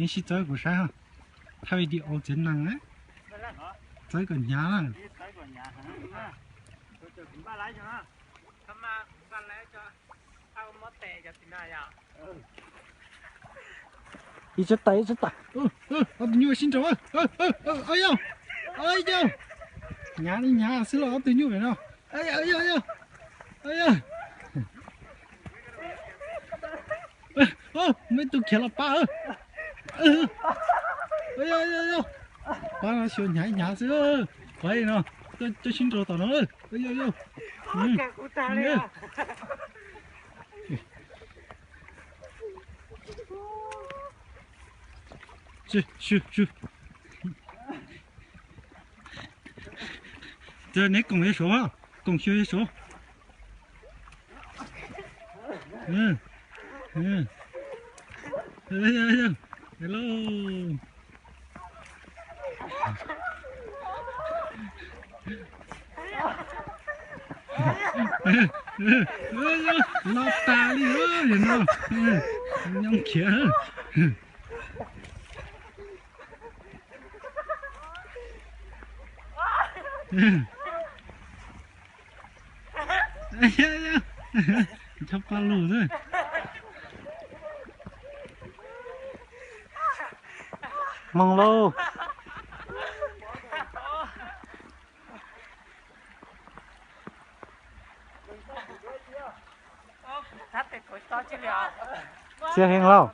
Yeej sib txawb kuv saib ha. Thaij video txiav nees na. Txawb kom hnyav na. Ib tsob tais, ib tsob tais. Ob tug nyuj sib nraus. Yog, yog. Hnyav li hnyav xwb los ob tug nyuj no. Yog, yog. Muaj ib tug khiav los pab. Pab no xyuas hnyav hnyav xwb. Pab no, coj sib nraus tom no. Yog, yog. Neb koom yog saud, koom xyuas yog saud. Hello. Los tas li no, nyob khiav. Chob paj lug xwb. Moog lauj. Txias heev lauj.